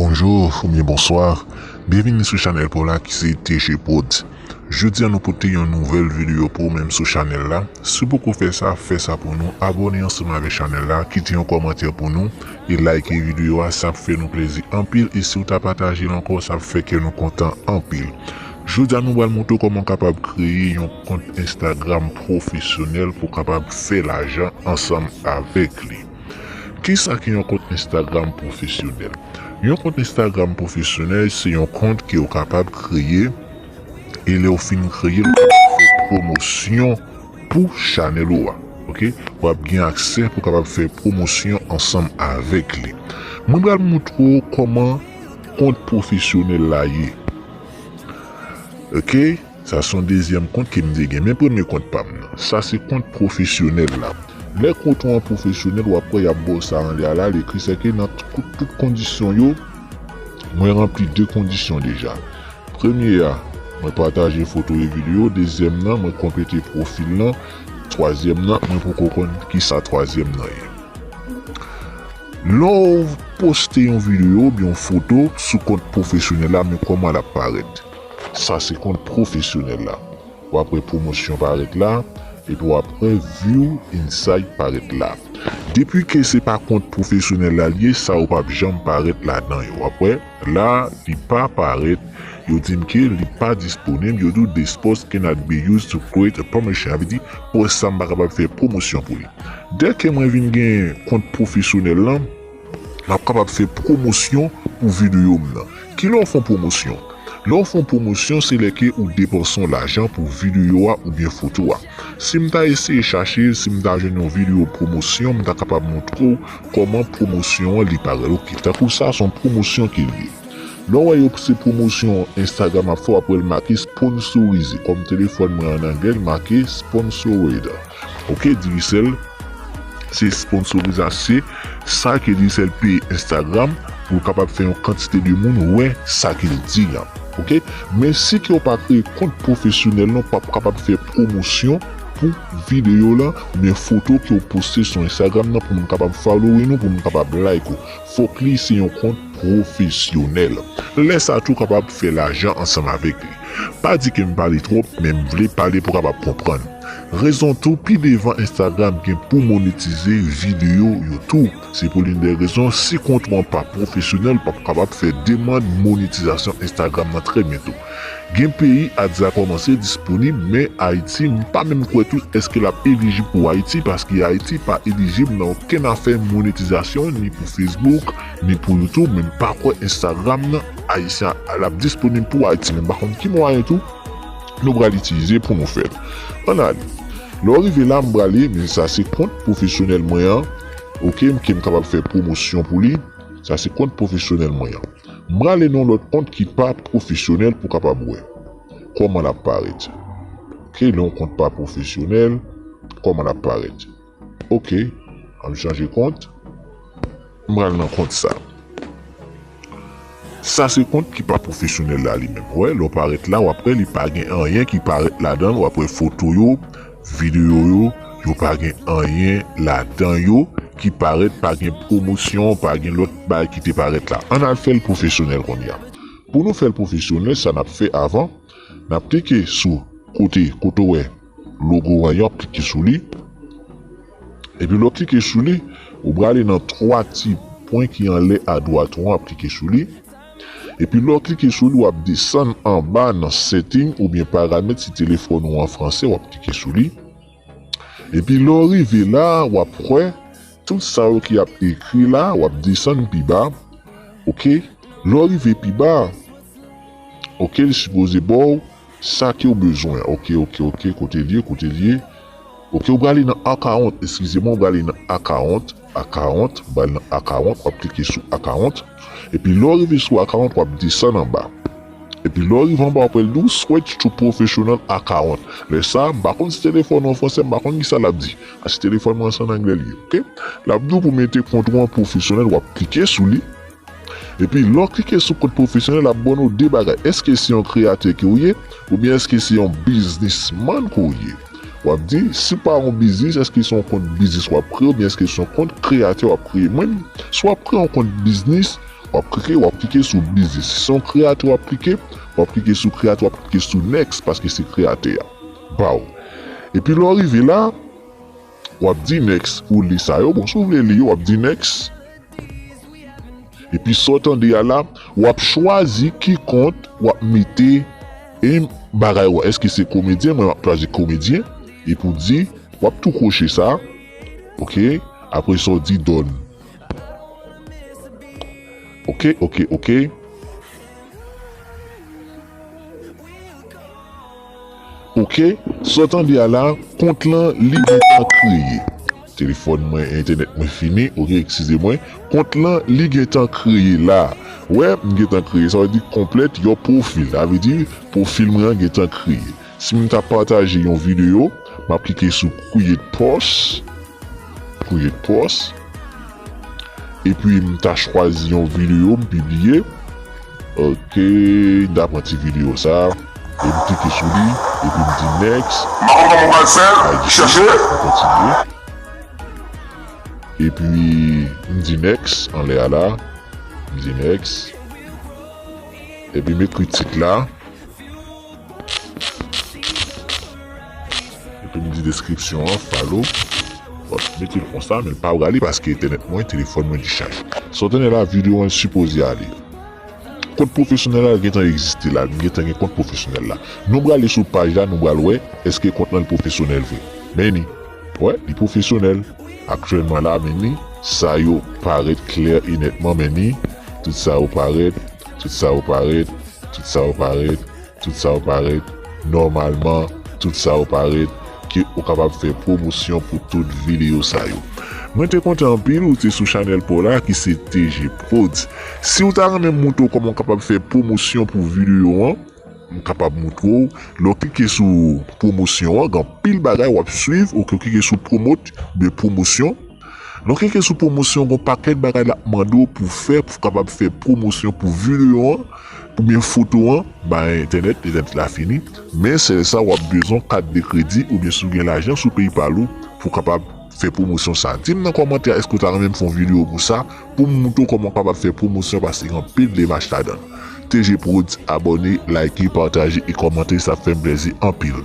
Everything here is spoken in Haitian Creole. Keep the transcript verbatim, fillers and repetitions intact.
Bonjou oubyen bonswa. Byenvini sou chanèl pa w la ki se T G Prod. Jodi a nou pote yon nouvèl videyo pou ou menm sou chanèl la. Si w poko fè sa, fè sa pou nou. Abòne ansanm avèk chanèl la, kite yon kòmantè pou nou e like videyo a, sa ap fè nou plezi anpil. E si w ta pataje l ankò, sa ap fè kè nou kontan anpil. Jodi a nou pral montre w kòman w kapab kreye yon kont Instagram pwofesyonèl pou w kapab fè lajan ansanm avèk li. Kisa ki yon kont Instagram pwofesyonèl? Yon kont Instagram pwofesyonèl se yon kont ke w kapab kreye, e lè w fin kreye l, w kapab fè pwomosyon pou chanèl ou a. Oke? W ap gen aksè pou w kapab fè pwomosyon ansanm avèk li. Mwen pral montre w kòman kont pwofesyonèl la ye. Oke? Sa se yon dezyèm kont ke m te gen. Men premye kont pa m nan. Sa se kont pwofesyonèl la. Lè kont ou an pwofesyonèl, w ap wè y ap ba w sa anlè a la, l ekri sèke nan tout, tout kondisyon yo, mwen ranpli de kondisyon deja. Premye a, mwen pataje foto e videyo. Dezyèm nan, mwen konplete pwofil lan. Twazyèm nan, mwen poko konn kisa twazyèm nan ye. Lè w poste yon videyo oubyen yon foto sou kont pwofesyonèl la, men kòman l ap parèt. Sa se kont pwofesyonèl la. W ap wè pwomosyon parèt la, epi w ap wè view insight parèt la. Depi ke se pa kont pwofesyonèl la l ye, sa yo p ap janm parèt ladan yo. W ap wè, la, li pa parèt. Yo di m ke li pa disponib. Yo di w, "This post cannot be used to create a promotion." Sa vle di, pòs sa m pa kapab fè pwomosyon pou li. Dèke mwen vin gen kont pwofesyonèl lan, m ap kapab fè pwomosyon pou videyo m nan. Kilè w fè yon pwomosyon? Lè w fè yon pwomosyon, se lè ke ou depanse yon lajan pou videyo a oubyen foto a. Si m ta eseye chache l, si m ta jwenn yon videyo pwomosyon, m ta kapab montre w kòman pwomosyon an li parèt. Oke, tankou sa, se yon pwomosyon ke l ye. Lè w wè yo se pwomosyon Instagram ap fè, w ap wè l make sponsorize. Kòm telefòn mwen an anglè, l make sponsored. Oke, Digicel, se sponsorizasyon, se sa ke Digicel peye Instagram pou l kapab fè yon kantite de moun wè sa ke l di an. Oke? Men si ke w pa kreye kont pwofesyonèl, non, w p ap kapab fè pwomosyon pou videyo lan, oubyen foto ke w poste sou Instagram nan, pou moun kapab follow nou, pou moun kapab like ou. Fòk li se yon kont pwofesyonèl. Lè sa tou w kapab fè lajan ansanm avèk li. Pa di ke m pale twòp, men m vle pale pou w kapab konprann. Rezon tou, pi devan Instagram gen pou monetize videyo yo tou. Se pou l'une des raisons, si kont ou an pa pwofesyonèl, w p ap kapab fè demann monetizasyon Instagram nan trè byento. Gen peyi ads la kòmanse disponib, men Ayiti, m pa menm kwè tou èske l ap elijib pou Ayiti, paske Ayiti pa elijib nan okenn afè monetizasyon, ni pou Facebook, ni pou YouTube, men m pa kwè Instagram nan, Ayisyen, l ap disponib pou Ayiti, men m pa konn ki mwayen tou nou pral itilize pou nou fè l. Ann ale. Lè w rive la, m prale, men sa se kont pwofesyonèl mwen an, oke, ke m kapab fè pwomosyon pou li. Sa se kont pwofesyonèl mwen an. M prale nan yon lòt kont ki pa pwofesyonèl pou w kapab wè kòman l ap parèt. Oke, lè yon kont pa pwofesyonèl, kòman l ap parèt. Oke, an m chanje kont. M pral nan kont sa. Sa se kont ki pa pwofesyonèl la li menm. Wè, lè w parèt la, w ap wè li pa gen anyen ki parèt ladan l. W ap wè foto yo, videyo yo, yo pa gen anyen ladan yo ki parèt, pa gen pwomosyon, pa gen lòt bagay ki te parèt la. Ann al fè l pwofesyonèl kounye a. Pou nou fè l pwofesyonèl, sa n ap fè avan, n ap klike sou kote, kote w wè logo an, w ap klike sou li. Epi lè w klike sou li, ou prale nan twa ti pwen ki anlè adwat ou an, w ap klike sou li. Epi lè w klike sou li, w ap desann anba nan setting oubyen paramèt si telefòn ou an fransè, w ap klike sou li. Epi lè w rive la, w ap wè tout sa yo ki ap ekri la, w ap desann pi ba. Oke? Lè w rive pi ba, oke, li sipoze ba w sa ke w bezwen. Oke, oke, oke, kote l ye, kote l ye. Oke, ou prale nan account, eskize mwen, ou prale nan account, account, ou prale nan account, w ap klike sou account. Epi lè w rive sou account, w ap desann anba. Epi lè w rive anba, w ap wè l di w switch to professional account. Lè sa, m pa konn si telefòn ou an fransè, m pa konn kisa l ap di. A, si telefòn mwen an se an anglè l ye, oke? L ap di w pou mete kont ou an pwofesyonèl, w ap klike sou li. Epi lè w klike sou kont pwofesyonèl, l ap ban nou de bagay. Èske se yon kreyatè ke w ye, oubyen èske se yon biznismann ke w ye? W ap di, si w pa yon biznis, èske se yon kont biznis w ap kreye, oubyen èske se yon kont kreyatè w ap kreye? Mwen, si w ap kreye yon kont biznis, W ap klike, w ap klike sou biznis. Si se yon kreyatè w ap klike, w ap klike sou kreyatè, w ap klike sou next paske se kreyatè a. Baw. Epi lè w rive la, w ap di next. Ou li sa yo. Bon, si w vle li yo, w ap di next. Epi sa w tande a la, w ap chwazi ki kont w ap mete. E bagay ou, èske se komedyen? Mwen, m ap chwazi komedyen. Epi w di, w ap tou kwoche sa. Oke. Apre sa, w di done. Oke, oke, oke. Oke, sa w tande a la, kont lan li gentan kreye. Telefòn mwen, entènèt mwen fini, oke, eskize mwen. Kont lan li gentan kreye la. Wè, m gentan kreye, sa vle di complete your profile. Sa vle di pwofil mwen an gentan kreye. Si m ta pataje yon videyo, m ap klike sou create post. Create post. Epi m ta chwazi yon videyo, m pibliye. Oke, m ta pran ti videyo sa. E m klike sou li, epi m di next. M pa konn kòman w pral fè l, chèche. M kontinye. Epi m di next, anlè a la. M di next. Epi m ekri tit la. Epi m di deskripsyon an, follow. Bon, mete l konsa, men l pa prale paske entènèt mwen, telefòn mwen dichaj. Sa w tande la, videyo an sipoze ale. Kont pwofesyonèl la gentan egziste la, m gentan gen kont pwofesyonèl la. Nou prale sou paj la, nou pral wè, èske kont lan li pwofesyonèl vre. Men ni. Wè, li pwofesyonèl. Aktyèlman la, men ni. Sa yo parèt klè e nètman, men ni. Tout sa yo parèt, tout sa yo parèt, tout sa yo parèt, tout sa yo parèt. Nòmalman, tout sa yo parèt ke ou kapab fè pwomosyon pou tout videyo sa yo. Mwen te kontan anpil ou te sou chanèl pa w la ki se T G Prodz. Si w ta renmen m moutre w kòman w kapab fè pwomosyon pou videyo an, m kapab moutre w. Lè w klike sou pwomosyon an, gen anpil bagay w ap swiv, oke, w klike sou promote, oubyen pwomosyon. Lè w klike sou pwomosyon, gen yon pakèt bagay l ap mande w pou w fè, pou w kapab fè pwomosyon pou videyo an, oubyen foto an, bay entènèt, entènèt la fini. Men sèl sa, w ap bezwen kat de kredi, oubyen si w gen lajan sou PayPal ou, pou w kapab fè pwomosyon sa. Di m nan kòmantè, èske w ta renmen m fè yon videyo pou sa, pou m moutre w kòman w kapab fè pwomosyon, paske gen anpil demach ladan l. T G Prodz, abòne, like, pataje e kòmante, sa ap fè m plezi anpil.